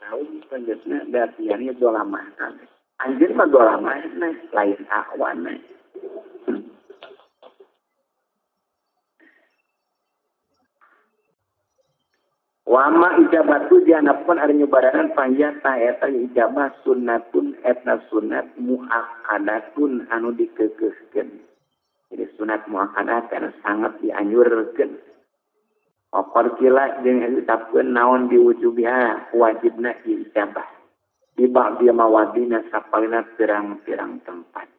Saum tegasna datiannya dolamah kabeh. Anjeun mah dolamah lain awana. Wama ijabatu dianapun ari nyubadanan panyata eta ijabah sunnatun eta sunat muakkadatun anu dikeukeuhkeun. Jadi sunat muakkadat anu sangat dianjurkeun. Opor kila jeung ditetapkeun naon diwujubiha wajibna ijabah. Di ba'di mawadina sapalina pirang-pirang tempat.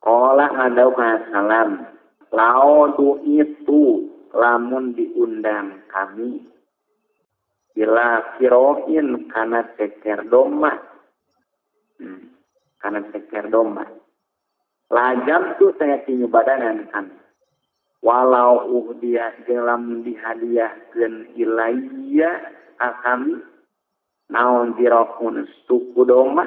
Qala ngadau ka salam laudu itu lamun diundang kami bila kiroin kana ceker domba, kana ceker domba lajam tu saya tinyubadanan kami walau uhdiah jeung lamun dihadiahkeun ilayya ka kami naon dirokun suku domba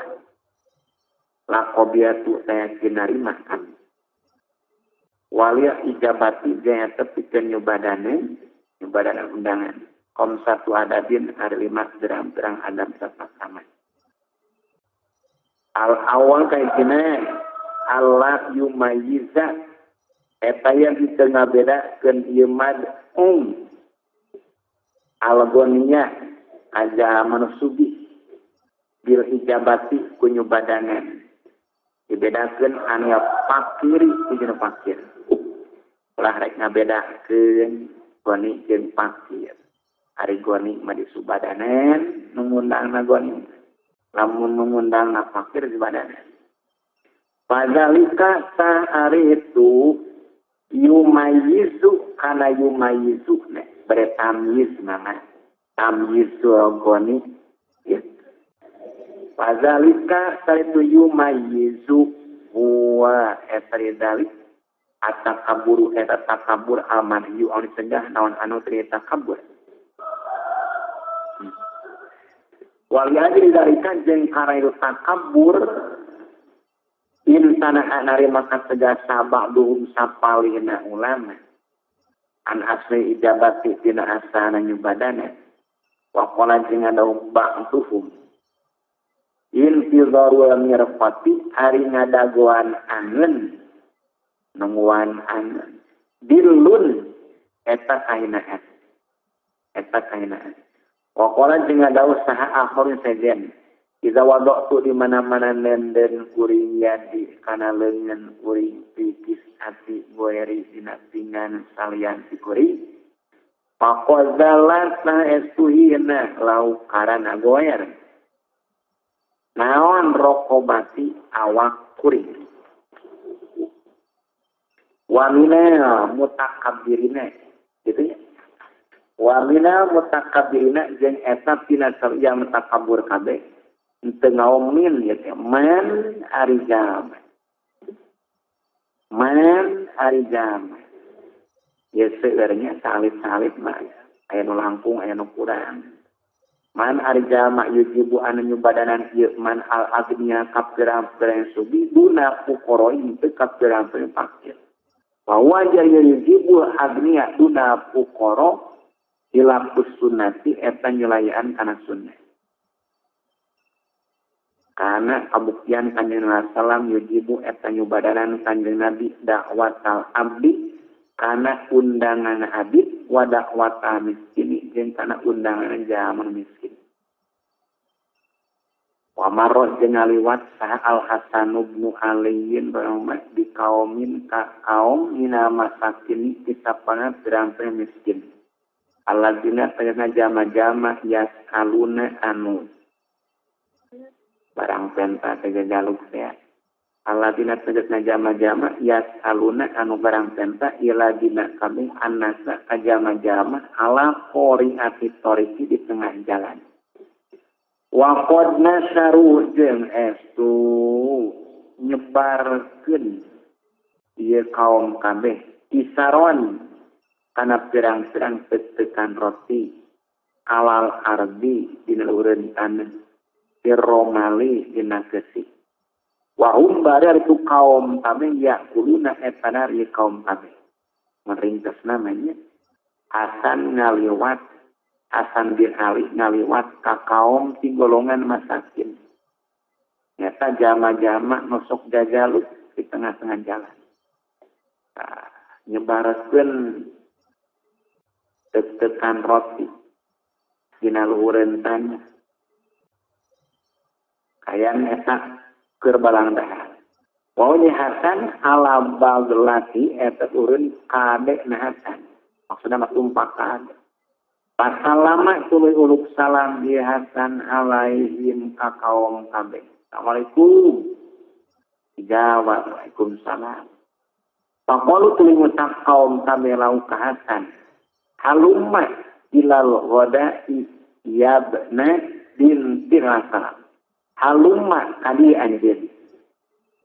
lakobiatu saya kinarima kami walia ijabati jaya tepikeun nyubadanan undangan kom satu adabin ari lima gerang-gerang adab sapakaman al awal kaijina Allah yumayiza eta yang teu ngabedakeun ieu mad'um algoniyah aja manusubih bil ijabati ku nyubadanan dibedakeun anu fakiri jeung fakir. Ulah rek ngabedakeun goni jeung fakir. Ari goni mah disubadanan, nu ngundangna goni. Lamun nu ngundangna fakir disubadanan. Fadzalika sa'ari itu yumayizu kana yumayizu ne bare tamyiz mana tamyizu goni ya. Fadzalika sa'ari itu yumayizu huwa eta dalik atakaburu eta takabur almanhiyu anu dicegah naon anu teu takabur. Wali ajri dalika jeung karena takabur insana narima kacegah saba'duhum sapalihna ulama an asli ijabati tina asana nyubadana wa qala jeung adaum ba'duhum intizarul mirfati ari ngadagoan angeun nungguan angeun dilun eta kahinaan eta kahinaan wa qala jeung adawu saha akhir sejen iza wada'tu di mana-mana nenden kuring yadi kana leungeun kuring pikis ati goeri dina pingan salian ti kuring faqadzalat na estuhina lau karana goer naon rokobati awak kuring wa minal mutakabbirina gitu ya. Wa minal mutakabbirina jeung eta tina yang mutakabur kabeh teu ngaomin gitu man ari jama man ari jama ya seueurnya salip-salip mah aya nu langkung aya nu kurang man ari jama yujibu anu nyubadanan ieu man al agniya kapirang-pirang sugi duna fuqarain teu kapirang-pirang fakir. Bahwa yujibu agniya duna fuqara hilafus sunnati eta nyulayaan kana sunnah. Karena kabuktian Kanjeng Nabi sallam yujibu eta nyubadanan Kanjeng Nabi dakwatal abdi kana undangan abid wa dakwatal miskin jeung kana undangan jalma miskin. Wa marra jeung ngaliwat saha Al Hasan bin Aliyin barang di kaumin ka kaum mina masakin kisapana pirang-pirang miskin. Alladzina tagna jama-jama yasaluna anu barang penta tegajaluk teh. Alladzina tagna jama-jama yasaluna anu barang penta ila dina kabeh annasa ka jama-jama ala qori'ati tariqi di tengah jalan. Wa qad nasaru jeung estu nyebarkeun ieu kaum kabeh isaron kana pirang-pirang tetekan roti alal ardi dina luhureun taneuh firomali dina kesih. Wa hum bari itu kaum kabeh yakuluna eta ieu kaum kabeh. Meringkes namanya Hasan ngaliwat Hasan bin Ali ngaliwat ka kaum ti golongan masakin. Nyata jama-jama nusuk jajaluk di tengah-tengah jalan. Nah, nyebarkeun tek-tekan roti dina luhureun tanah. Kayan eta keur balang dahar. Wau Hasan ala baglati eta turun kade na Hasan. Maksudna mah tumpak kade. Pasalama tuluy uluk salam di Hasan alaihim ka kaum kabeh. Assalamualaikum. Dijawab waalaikumsalam. Faqalu tuluy ngucap kaum kabeh lau ka Hasan. Halumma ilal ghada'i yabna binti Hasan. Halumma kadi anjeun.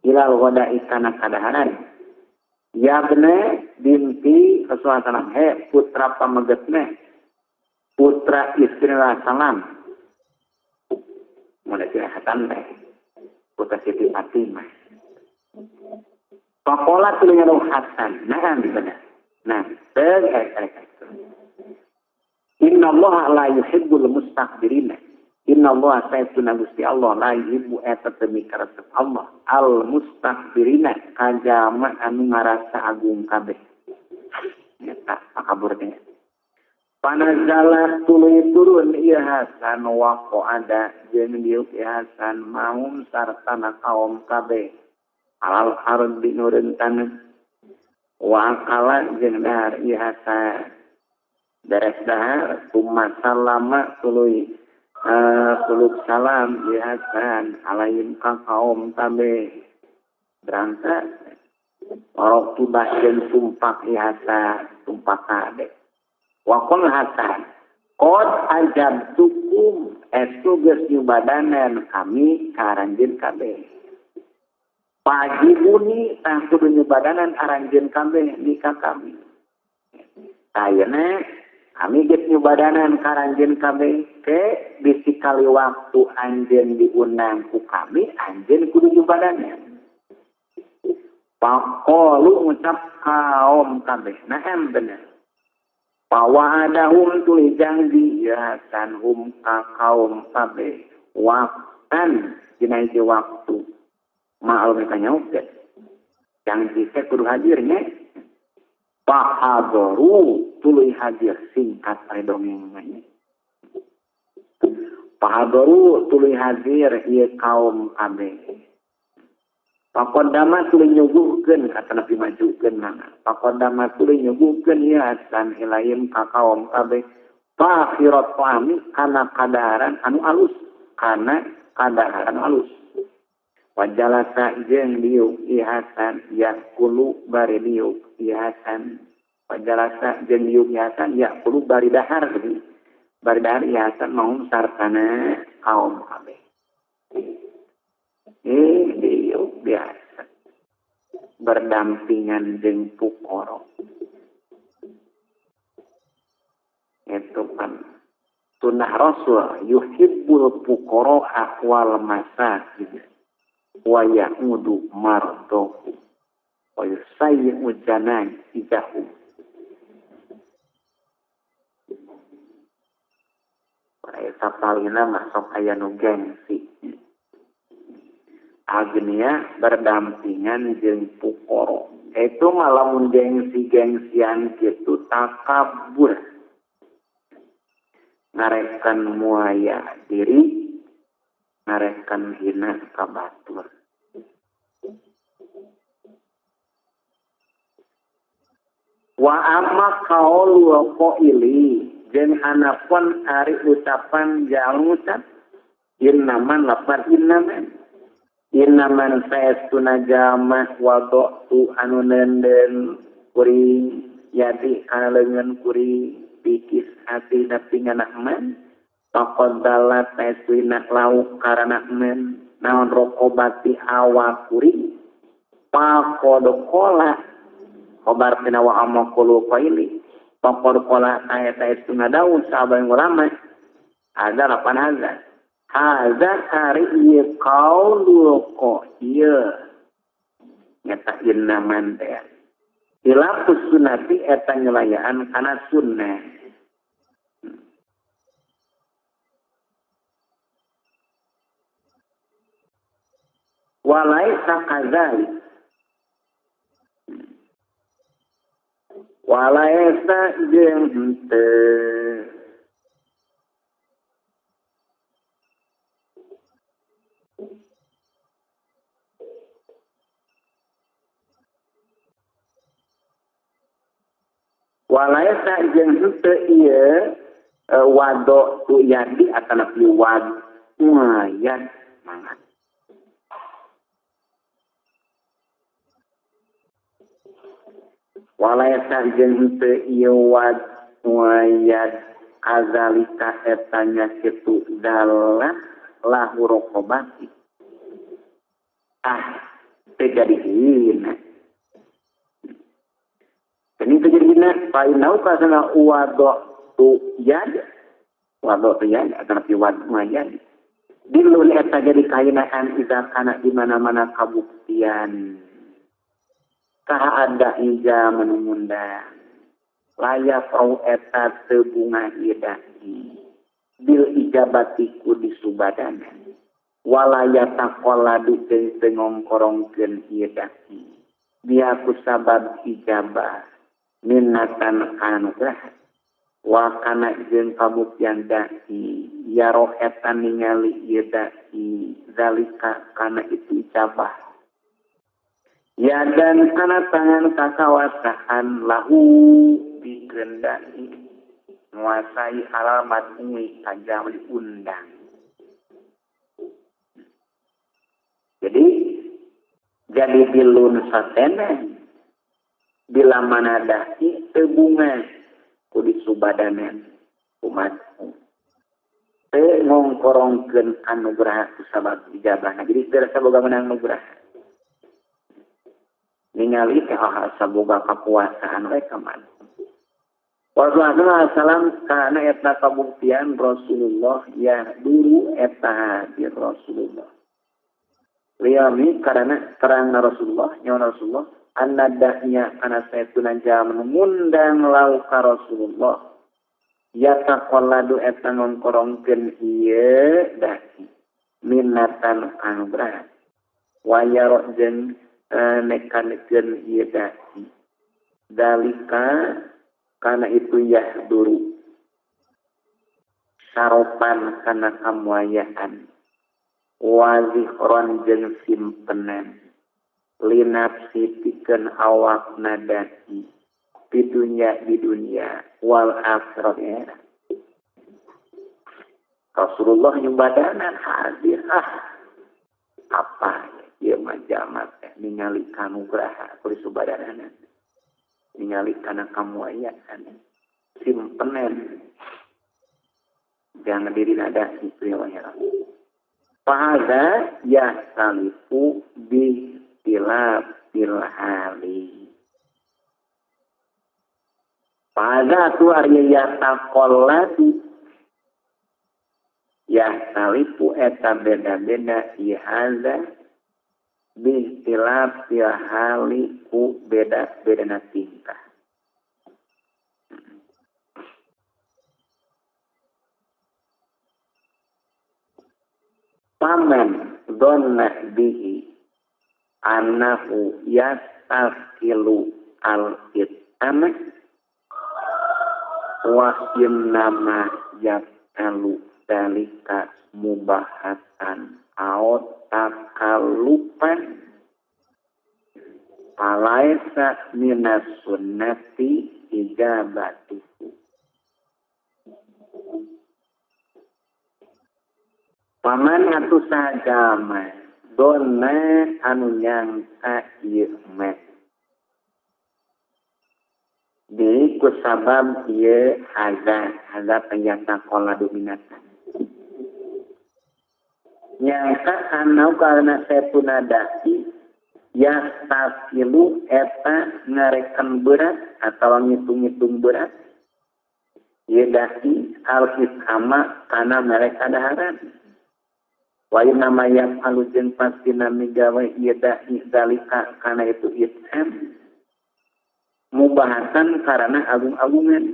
Ilal ghada'i kana kadaharan. Yabna binti Rasulullah sallam, he putra pamegetna, putra istri salam. Mulai Hasan teh putra Siti Fatimah. Pakola tuluy nyaduh Hasan. Nah, bener. Nah, Inna Allah la yuhibbul mustakbirina. Inna Allah sayyiduna Gusti Allah la yuhibbu eta teu mikaresep Allah al mustakbirina kajama anu ngarasa agung kabeh. Eta pakabur teh. Panazala tuluy turun ieu Hasan wa qada jeung diuk ieu Hasan maum sartana kaum kabeh alal ardi nureun taneuh wa akala jeung dahar ieu Hasan beres dahar kumaha salama tuluy suluk salam ieu Hasan alaihim ka kaum kabeh berangkat orok tibah jeung tumpak ieu Hasan tumpak kabeh. Wakon Hasan, qad ajabtukum estu geus nyubadanan kami ka aranjeun kabeh. Pajibuni tah kudu nyubadanan aranjeun kabeh di ka kami. Ayeuna kami geus nyubadanan ka aranjeun kabeh ke bisi kali waktu anjeun diundang ku kami anjeun kudu nyubadanan. Faqalu ngucap kaum kabeh, naam bener. Pawaadahum tuluy janji ya Hasan hum ka kaum kabeh waktan dina hiji waktu ma'al mereka nyaupkeun janji teh kudu hadirnya pahadaru tuluy hadir singkat ari dongeng mah pahadaru tuluy hadir ieu kaum kabeh. Pakodama tuluy nyuguhkeun kata Nabi majukeun mana. Pakodama tuluy nyuguhkeun ieu Hasan ilaihim ka kaum kabeh. Fakhirat fahmi kana kadaharan anu alus, kana kadaharan alus. Wajalasa jeung diuk ieu Hasan yaqulu bari diuk ieu Hasan. Wajalasa jeung diuk ieu Hasan yaqulu bari dahar deui. Bari dahar ieu Hasan maum sartana kaum kabeh. Diuk biasa berdampingan jeung pukoro. Itu kan sunnah Rasul yuhibbul fuqara wal masakin wa ya'udu mardahu wa yusayyi'u janaizahu. Eta palina masuk aya nu gengsi. Agnia berdampingan jeung pukoro. Itu malah gengsi-gengsian kitu takabur. Ngarekan muaya diri, ngarekan hina ka batur. Wa amma qaulu qaili jeung anapun ari ucapan jalmu ucap innaman lapar innaman innaman saestuna jamah wadatu anu nenden kuring yadi kana leungeun kuring pikis hati dapingana man faqad saestuna lauk karana men naon rokobati awak kuring faqad qala khobar tina wa amma qulu qaili faqad qala ayat saestuna daun sahabat ulama ada lapan hadza hadza ari ieu qaulu qail nyata innaman teh hilafus sunnati eta nyelayaan kana sunnah. Walaisa kadzalik. Walaisa jeung henteu walaisa jeung henteu ieu wado tu yadi atanapi wad mayat mangan. Walaisa jeung henteu ieu wad mayat kazalika eta nya kitu dalah lahu raqabati. Ah, teu jadi hina. Ini teu jadi hina, fa innahu kasana wado tu yad, wado tu yad atanapi wad mayat. Dilun eta jadi kahinaan iza kana di mana-mana kabuktian. Saha ada ija menungundang layak au eta teu bunga ieu dai bil ijabati ku disubadana walaya taqalladu jeung teu ngongkorongkeun ieu dai biya ku sabab ijabah minnatan anugerah wa kana jeung kabuktian dai yaro eta ningali ieu dai zalika kana itu ijabah ya dan kana tangan kakawasaan lahu dikendaki menguasai alamat umi tajam diundang. Jadi bilun satenen bila mana dai teu bunga ku disubadanan umat teu ngongkorongkeun anugerah ku sabab ijabahna. Jadi teu rasa boga menang anugerah. Ningali teh asa boga kakuasaan we ka mana. Rasulullah sallam kana eta kabuktian Rasulullah ya dulu eta hadir Rasulullah. Liyami karena terang Rasulullah nyawa Rasulullah annadahnya kana saestuna jalma ngundang lau ka Rasulullah. Ya taqalladu eta ngongkorongkeun ieu dahi minnatan anugerah wa yaro jeung nekankeun ieu dahi dalika kana itu yahduru saropan kana kamuayaan wazihron jeung simpenan linafsi pikeun awakna dahi di dunia wal akhirat. Rasulullah nyubadanan hadir apa ieu mah jalma teh ningali kanugraha ku disubadanan ningali kana kamuayaan simpenan jangan diri nada ieu. Fahadza yahtalifu bi tilafil hali. Fahadza tu arya yataqalladu yahtalifu eta beda-beda ieu hadza bi tilafil hali ku beda-bedana tingkah. Paman donna bihi annahu yastaskilu al-it'ama wa innama yaf'alu dalika mubahatan aw takalupan alaisa minas sunnati ijabatuhu. Paman atuh sajama dona anu nyangka ieu mah di kusabab ieu haza haza penyata kola dominatan nyangka anau karena saepuna dai yastafilu eta ngareken berat atau ngitung-ngitung berat ieu dai al-it'ama kana mereka daharan. Wa inna ma yaf'alu jeung pastina migawe ieu da'i zalika kana itu it'am mubahasan karena agung-agungan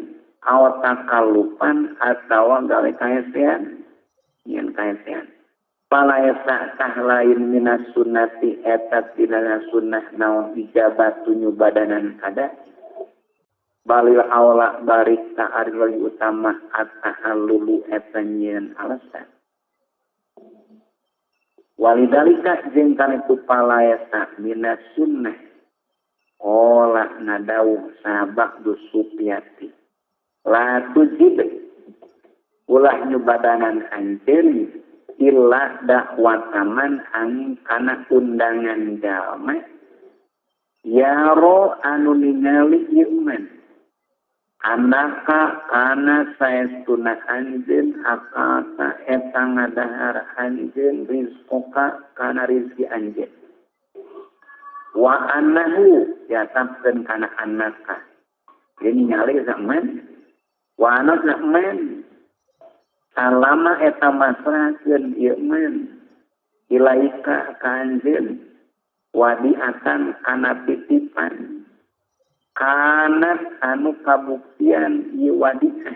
aw takalupan atawa gawe kaesean nyeun kaesean. Palaesa tah lain minas sunnati eta tina sunnah naon ijabatu nyubadanan kada balil awla barik ta ari leuwih utama at-tahallulu eta nyieun alasan walidalika jeung kana itu palaesa minas sunnah olah nadauh sabak dusupiati la tujib ulah nyubadanan anjeun illa dakwataman angin kana undangan jalma yaro anu ningali ieu man anaka kana saestuna anjeun akata eta ngadahar anjeun rizqoka kana rizki anjeun wa annahu diatapkeun kana anaka ieu ningali zaman wa anna man salama eta masrahkeun ieu man ilaika ka anjeun wadiatan kana titipan kana anu kabuktian ieu wadiah.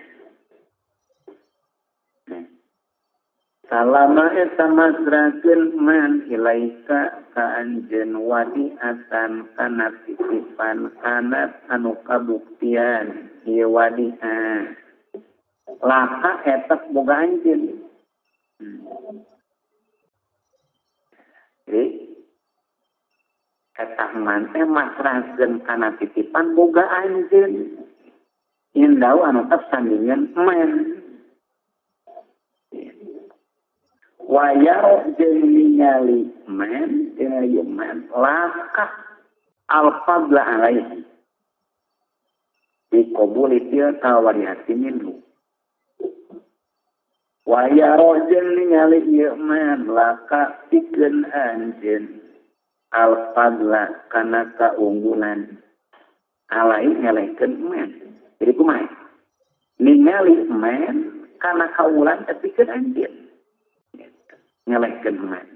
Salama eta masrahkeun man ilaika ka anjeun wadiatan kana titipan kana anu kabuktian ieu wadiah laka eta boga anjeun. Jadi eta man teh masrahkeun kana titipan boga anjeun. Indau anu sandingan man. Wayaro jeung ningali man jeung ieu man laka al-fadla alaihi. Dikabuli tilka warihati minhu. Wayaro jeung ningali ieu man laka pikeun anjeun al-fadla kana kaunggulan alai ngelehkeun man. Jadi kumaha? Ningali man kana kaunggulan tepikeun anjeun. Ngelehkeun man.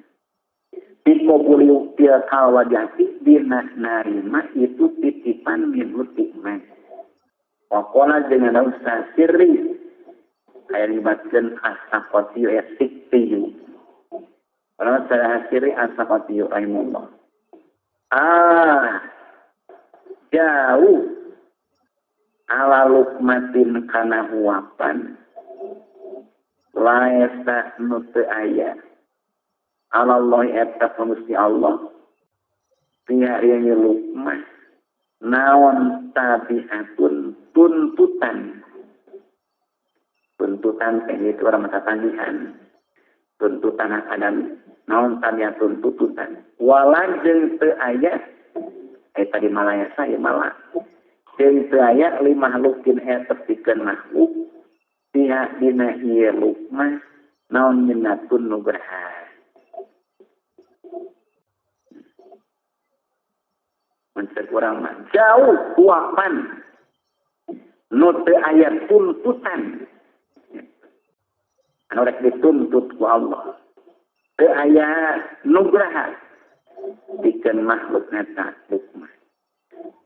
Dikabuli tilka wajati dina narima itu titipan minhu ti man. Waqala jeung usah sirri aya libatkeun as-saqati ya siktiyu. Kalau salah siri as-saqati rahimullah. Ah jauh ala lukmatin kana huapan laesa nu teu aya Allah eta Gusti Allah pihak yang lukmah naon tabiatun tuntutan tuntutan teh itu orang mata tanggihan tuntutan akademi naon tabiatun tuntutan wala jeung teu aya tadi malaya saya malah jeung teu aya lima makhlukin eta pikeun makhluk pihak dina ieu lukmah naon minnatun nugraha mencek urang mah jauh huapan nu teu aya tuntutan anu rek dituntut ku Allah teu aya nugraha pikeun makhluk eta lukmah.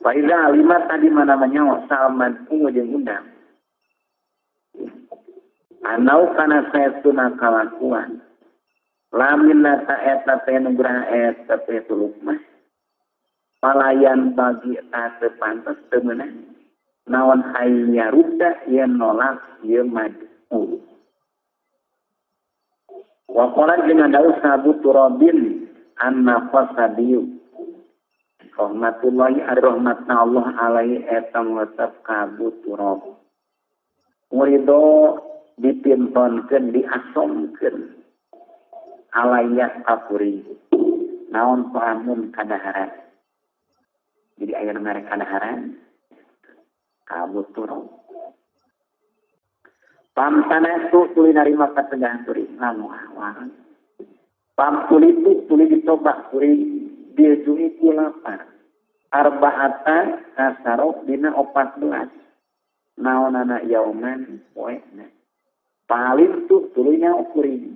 Fa idza lima tadi mana namanya Salman ungu jeung undang anau kana saestuna kalakuan lamin ta eta teh nugraha eta teh lukmah palayan bagi ta teu pantes teu meunang naon hayyarudda yen nolak ieu mad'u. Wa qala jeung daud sabu turabin an-nafasadiyu rahmatullahi ar-rahmatna Allah alaihi eta ngucap kabu turab murido dipintonkeun diasomkeun alaiya kapuri naon pamun kadaharan. Jadi aya nu mere kadaharan kabu turab pamtana tu tuli narima kategahan turi lamu awan pam tuli tu tuli dicoba turi diejui ku lapar arbaata asaro dina 14 naonana yauman poena paling tu tuli nyaho kuring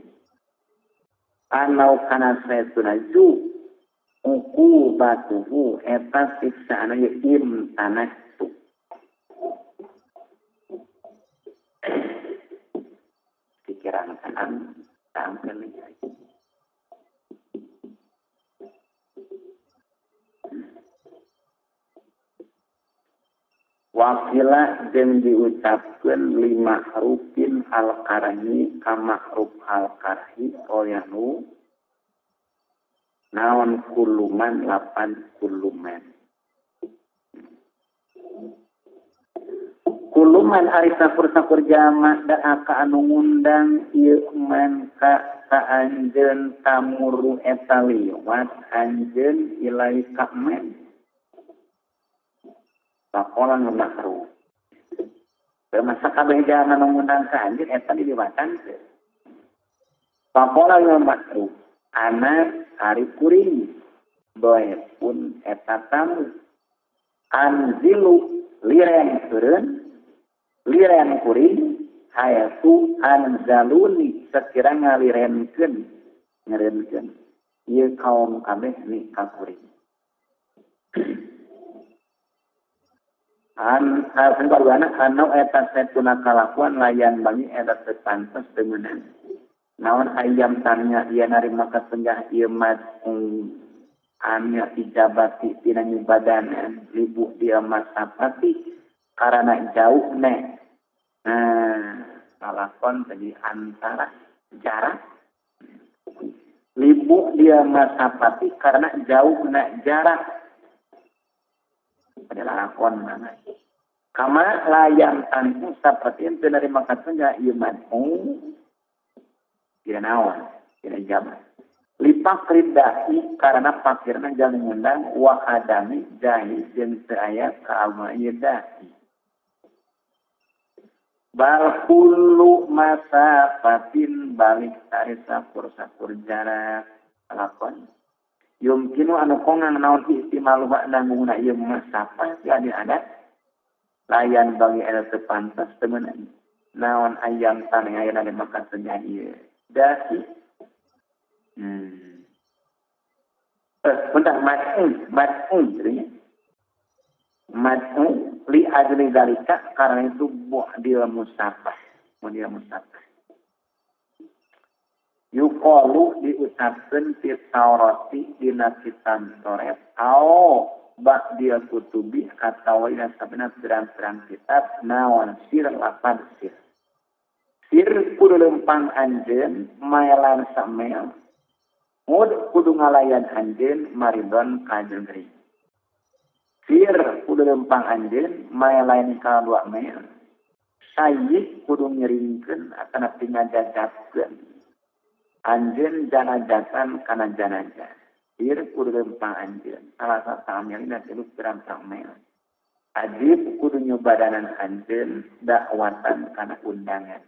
anau kana saestuna ju uku batuhu eta siksaana ye imtanah tu pikiran kanan tangkeun. Wakila jeung diucapkeun lima rupin al-karhi ka ma'ruf al-karhi royanu naon kuluman lapan kuluman. Kuluman ari sakur-sakur jama daa ka anu ngundang ieu man ka anjeun tamuru eta liwat anjeun ilai ka man. Pakola nu makruh. Masa kabeh jalma nu ngundang ka anjeun eta diliwatan teu. Pakola nu makruh ana ari kuring doe pun eta tamu anzilu liren keureun liren kuring hayatu anzaluni sekira ngalirenkeun ngerenkeun ieu kaum kabeh ni ka kuring. An asal anu eta satuna kalakuan layan bangi eta teu pantes teu meunang. Naon ayam tanya ieu narima kasenggah ieu mad'u anya ijabati tina nyubadanan libu dia masapati karena jauh ne. Nah, kalakon tadi antara jarak libu dia masapati karena jauh na jarak. Pada lakon mana kama layang tangku seperti itu dari makasnya ieu mad'u tidak naon tidak jabat lipak ridai karena pakirna jalan ngundang wa adami jahi jeung teu aya ka ieu dahi bal kullu masafatin balik tari sakur-sakur jarak lakon yumkinu anu kongang naon ihtimalu nangungna ieu masafah jadi ada layan bagi eta teu pantas temenan naon ayam tanah aya di maka senja ieu dahi bentar mad'u jadinya mad'u li ajli dalika karena itu bu'dil musafah yuqalu diucapkeun fi Taurati dina kitab Taurat au ba'dil kutubi atawa dina sabena pirang-pirang kitab naon sir lapan sir sir kudu lempang anjeun maelan samel mud kudu ngalayan anjeun maridon ka gering sir kudu lempang anjeun maelain ka dua mel sayyid kudu ngiringkeun atana pingajajabkeun anjeun janajatan kana janajah sir kudu lempang anjeun salah satu amelina tilu pirang-pirang mel ajib kudu nyubadanan anjeun dakwatan kana undangan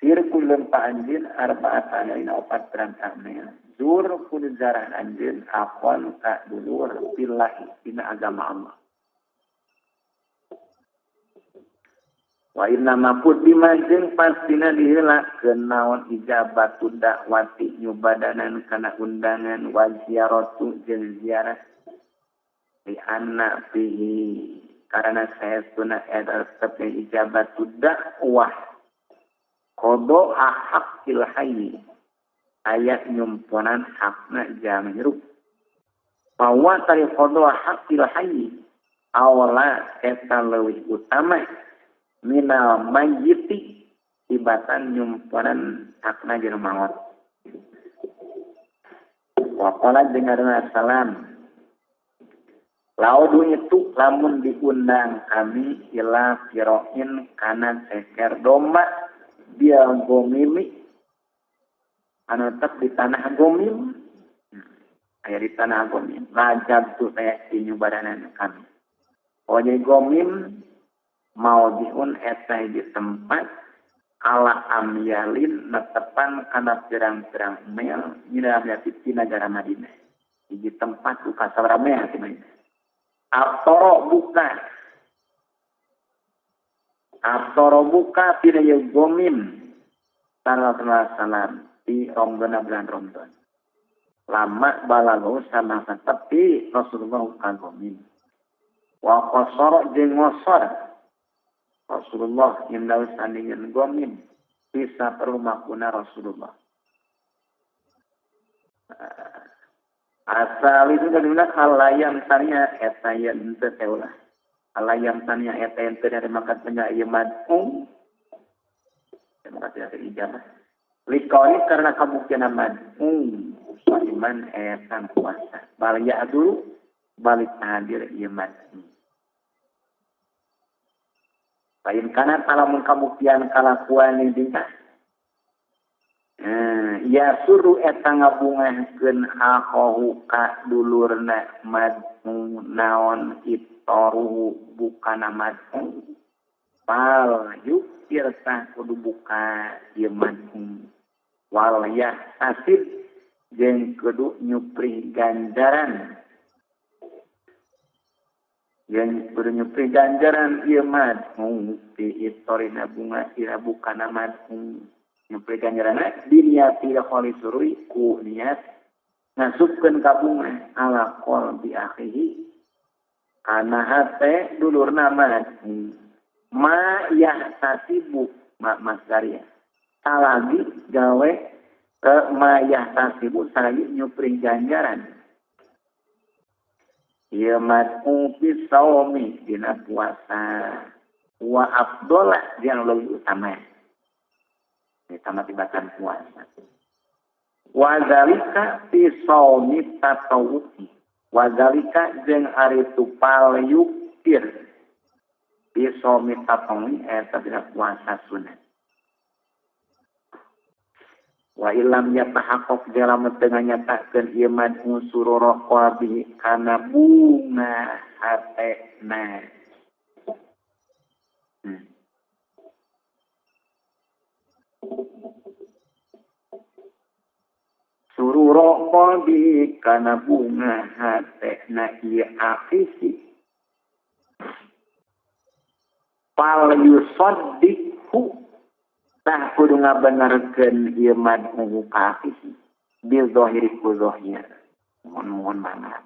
sir kudu lempang anjeun arba'at amelina opat pirang-pirang mel zur kudu zarah anjeun akon ka dulur billahi dina agama Allah. Wa inna ma qudima jeung pastina diheulakeun naon ijabatu dakwati nyubadanan kana undangan wa ziyaratu jeung ziarah li anna fihi karena saestuna eta tetep ijabatu dakwah qada haqqil hayy ayat nyumponan hakna jalma hirup bahwa tari qada haqqil hayy awala eta leuwih utama minal mayyiti tibatan nyumponan hakna jelema maot. Wa qala dengarna salam laudu itu lamun diundang kami ila firoin kana ceker domba dia gomimi anu tetep di tanah gomim aya di tanah gomim lajab tu teh nyubadanan kami. Oh jadi gomim maudiun eta di tempat ala amyalin netepan kana pirang-pirang mel nyidamnya di negara Madinah. Di tempat tu kasabaraha mel di Madinah. Atoro buka tina ieu gomim sallallahu alaihi wasallam di Ramadan bulan Ramadan. Lama balago sama tepi Rasulullah ka gomim. Wa qasara jeung ngosor Rasulullah indah sandingan gomim bisa perlumakuna Rasulullah. Asal itu dari mana halayang tanya eta yen teu teh ulah. Alayam tanya eta yang teu narima katengah ieu mad'u. Terima kasih atas ijabah. Likoni karena kemungkinan mad'u iman eta puasa. Bal ya dulu balik hadir ieu mad'u. Lain kana talamun kabuktian kalakuan tingkah. Ya suruh eta ngabungahkeun akhahu ka dulurna mad'u naon itaruhu bukana mad'u. Fal yukir tah kudu buka ieu mad'u. Wal yahtasib jeung kudu nyupri ganjaran. Yang kudu nyupri ganjaran ieu mad'u ti itorina bunga ira bukana mad'u. Nyupri ganjaranna diniati khali surui ku niat ngasupkeun ka bunga ala qalbi akhihi kana hate dulurna mad'u. Ma yahtasibu ma masdaria salagi gawe ma yahtasibu salagi nyupri ganjaran ieu mad'u fi saumi dina puasa wa afdhala yang lebih utama utama tibatan puasa wa zalika fi saumi tatawuti wa zalika jeung ari tupal yuktir fi saumi tatawuti eta dina puasa sunat wa illam yatahaqqaq dalam teu nyatakeun ieu mad'u surura qalbi kana bunga hatena. Surura qalbi kana bunga hatena ieu akisi fal yusaddiqhu tah kudu ngabenerkeun ieu mad'u ka akisi bil zahiri ku zahir mohon mana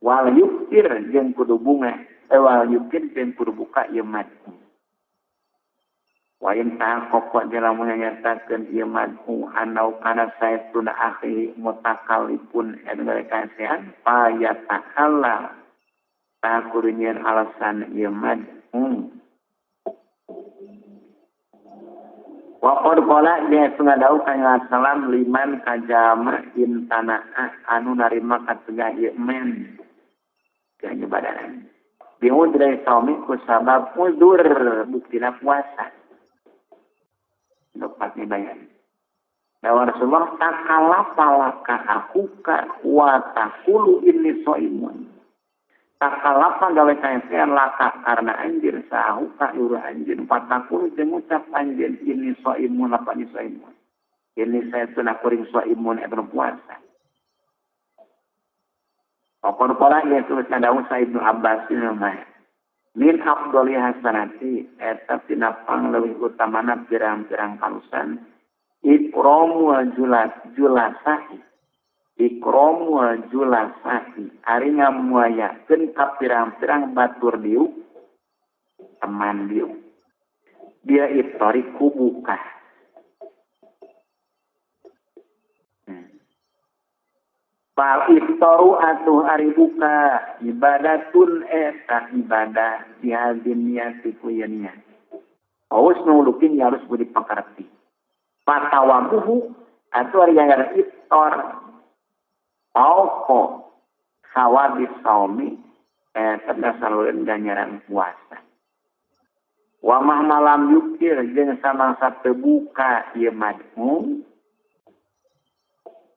wal yuktir jeung kudu bunga wal yuktir jeung kudu buka ieu mad'u wa in ta'aqqaq lamun nyatakeun ieu mad'u anau kana saestuna akhi mutakalipun eta kasehan fa yatahalla tah kudu nyieun alasan ieu mad'u. Wa qad qala dia sungadau ka salam liman kajama intana anu narima kategah ieu men ka nyebadanan biudre saumi ku sabab uzur buktina puasa dapat dibayar. Dawa Rasulullah takala palaka akuka wa taqulu inni shaimun. Takalapa gawe kaesean laka karena anjir sahuka lurah anjir patakul jeung ngucap anjir ini shaimun apa ini shaimun. Ini saya tuna kuring shaimun eta puasa. Opor pola ieu tulis dawuh Ibnu Abbas mah. Min afdhali hasanati eta tina pangleuwih utamana pirang-pirang kalusan ikramu julasahi. Ikramu julasahi ari ngamuayakeun ka pirang-pirang batur diuk teman diuk dia iftari ku buka. Fal iftaru atuh ari buka ibadatun eta ibadah bihadzin niyati ku ieu niat. Awas nulukin harus budi pakarti. Fatawabuhu atuh ari ganjaran iftar Auko sawabi saumi eta salureun ganjaran puasa. Wa mahmalam yukir jeung samangsa teu buka ieu mad'u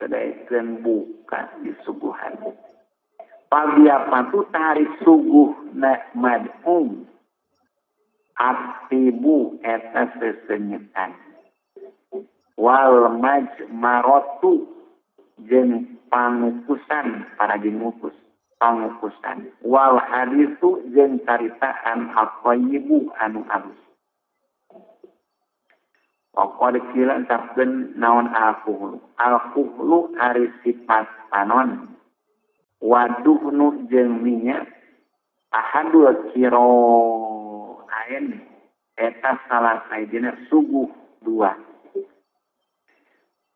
teu buka disuguhan. Pabiapatu tarik suguh na mad'u atibu eta sesenyetan. Wal majmaratu jeung pangukusan para jingukus pangukusan wal hadisu jeung caritaan at-thayyibu anu alus. Waqad qila tabben naon al-kuhlu al-kuhlu ari sifat panon waduhnu jeung minyak ahadul kiro ain eta salah sahijina suguh dua.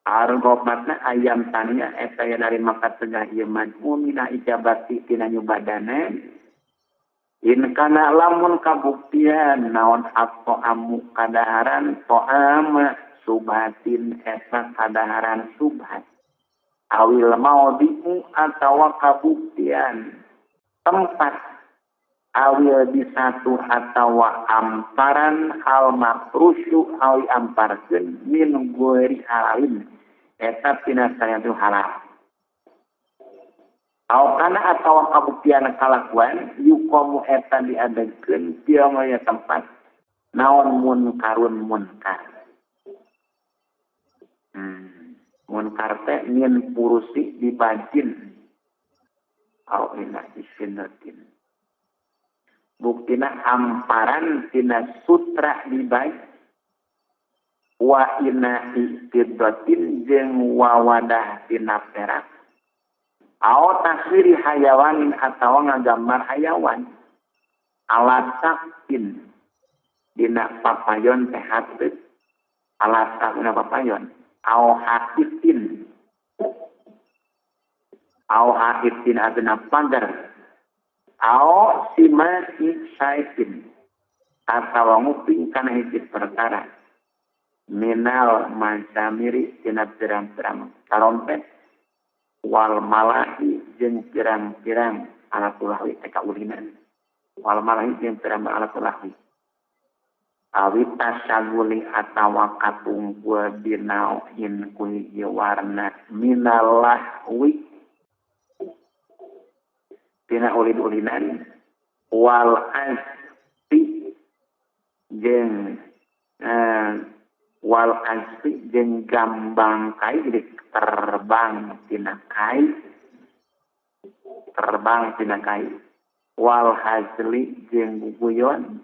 Argobatna ayam tania eta ya dari maka tegah ieu mad'u mina ijabati tina nyubadana In kana lamun kabuktian naon atau amu kadaharan to'ama subhatin eta kadaharan subhat awil maudhi'u atawa kabuktian tempat awil disatu atawa amparan al makrusyu awi amparkeun min ghairi halalin eta tina sanes halal. Aw kana atawa kabuktian kalakuan yuqamu eta diadegkeun ieu mah tempat naon munkarun munkar. Munkar teh min purusi dibajin aw ina isinatin. Buktina amparan tina sutra dibaj wa ina iftidatin jeung wawadah tina perak. Aw taswiri hayawanin atawa ngagambar hayawan ala sakin dina papayon teh hateup ala sakina papayon aw hakitin adna pagar aw simati saifin atawa nguping kana hiji perkara minal masamiri tina pirang-pirang karompet wal malahi jeung pirang-pirang alat lahwi teh kaulinan wal malahi jeung pirang alat lahwi awi tasaguli atawa katungkul binauin ku hiji warna minal lahwi tina ulin-ulinan wal asfi jeung wal asfi jeung gambang kai jadi terbang tina kai wal hazli jeung guguyon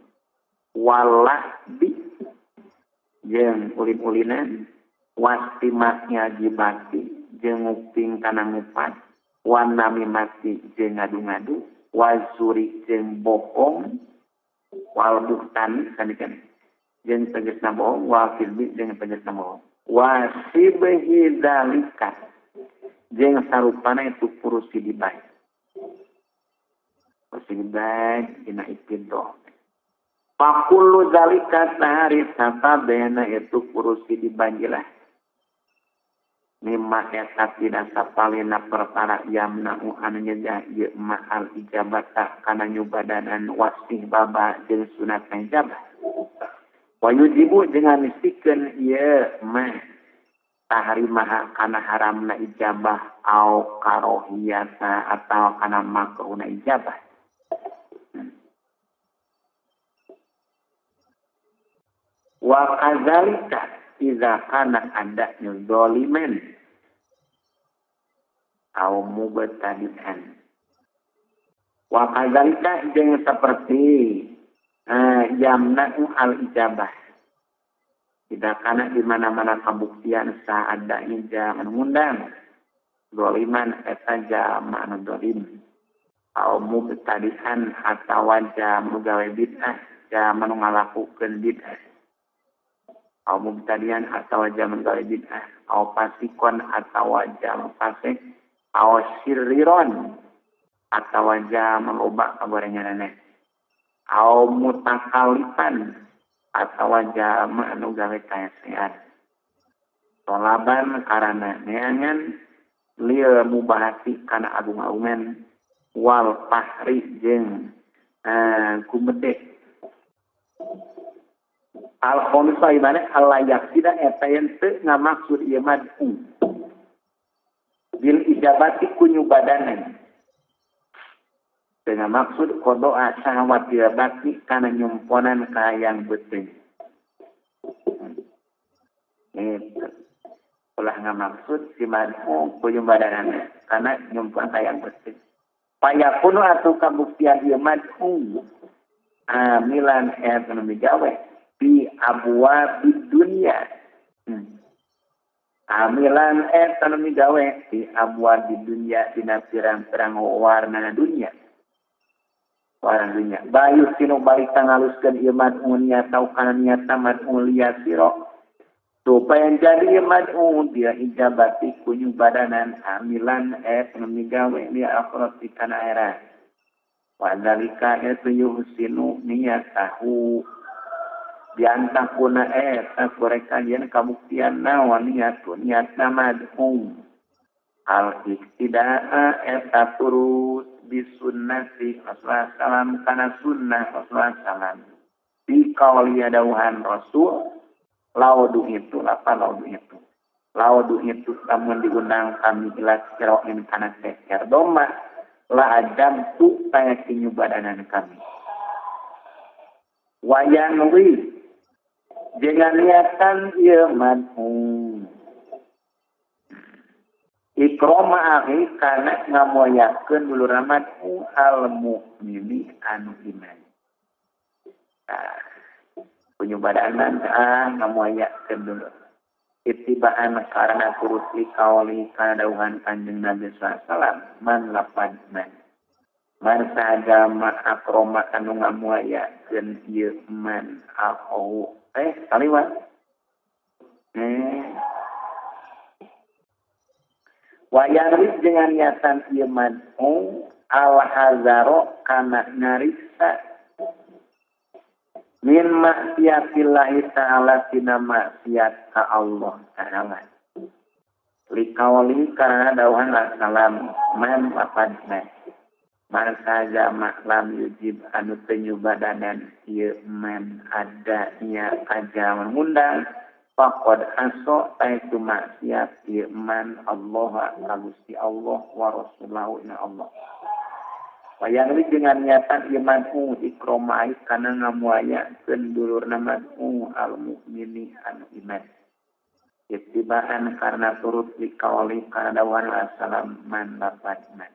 wal lahbi jeung ulin-ulinan wastimaknya jibati jeung nguping kana ngupat wan namimati jeung ngadu-ngadu wazuri jeung bohong wal buhtani sanikan jeung tegasna bohong wal kizbi jeung tegasna bohong wasibhi dzalika jeung sarupana itu purusi dibaj dina ibtido fakullu dzalika tahari sababena itu purusi dibajilah mimma eta tina sapalina perkara yamna'u anu nyegah ieu ma'al ijabata kana nyubadanan wasih baba jeung sunat ijabah wa yujibu jeung ngamistikeun ieu mah tahrimaha kana haramna ijabah au karohiyata atau kana makruhna ijabah. Wa kadzalika idza kana ada'u zaliman au mubtadi'an. Wa kadzalika jeung seperti yamna'u al ijabah. Tidak kana di mana-mana kabuktian saadanya jama ngundang zaliman eta jama anu zalim au mubtadi'an atawa jama gawe bid'ah jama nu ngalakukeun bid'ah au mubtadi'an atawa jama gawe bid'ah au fasikon atawa jama fasik au syirriron atawa jama loba kagorenganana au mutakalifan atawa jama anu gawe kaesean tolaban karana neangan lil mubahati kana agung-agungan wal fahri jeung kumede al khamisah ibane alayak tidak eta yen teu ngamaksud ieu mad'u bil ijabati kunyubadanan dengan maksud kodoa syahwat dilabati kana nyumponan kayang beuteung. Itu. Ulah ngamaksud si mad'u kunyubadanan kana nyumpon kayang beuteung. Payakunu atuh kabuktian ieu mad'u amilan eta nu migawe bi abwabid dunya. Amilan eta nu migawe bi abwabid dunya dina pirang-pirang warna dunya. Warna dunya. Bayu sinu balik ngaluskeun ieu mad'u niat tau kana niat mad'u liyasira. Supaya jadi ieu mad'u dia ijabati kunyubadanan amilan eta nu migawe li akhirati kana akhirat. Wa dzalika itu yuhsinu niyatahu diantakuna eta mereka yen kabuktian naon niat niatna madhum al iktidaa eta turut bisunnati Rasulullah salam kana sunnah Rasulullah salam di qauli dauhan Rasul laudu itu apa laudu itu laudu itu lamun diundang kami ila siroin kana ceker domba la adam tu taya kinyubadanan kami wayanwi dengan niatan ieu madhum ikrama akhi kana ngamoyakeun dulur madhum al mukmini anu iman. Nah, penyubadanan ngamoyakeun dulur ittibaan karena turut kauli kana dawuhan Kanjeng Nabi sallallahu alaihi wasallam man lapad man man sajama akrama anu ngamuayakeun ieu man aku kaliwat wayanri dengan niatan ieu man al hazaro kana ngariksa min maksiatillahi ta'ala tina maksiat ka Allah ta'ala likauli karena dawuhan salam man lapad man man saja maklam yujib anu teu nyubadanan ieu man ada nya aja mengundang faqad aso ta itu maksiat ieu man Allah ka Gusti Allah wa rasulahu ina Allah. Wayang dengan niatan iman ikromai kana ngamuayakeun dulurna mad'u al mukmini anu iman ittibaan karena turut likauli kana dawuhan salam man lapad man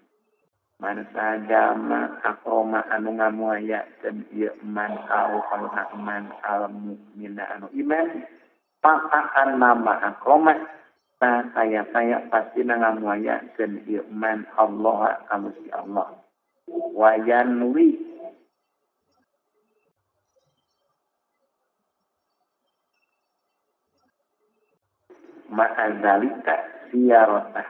man sajama akroma anu ngamuayakeun ieu man au kaluna man al mukmina anu iman pakaan nama akroma ta saya pasti ngamuayakeun ieu man Allah ka Gusti Allah wayanwi ma'azalika siyaratah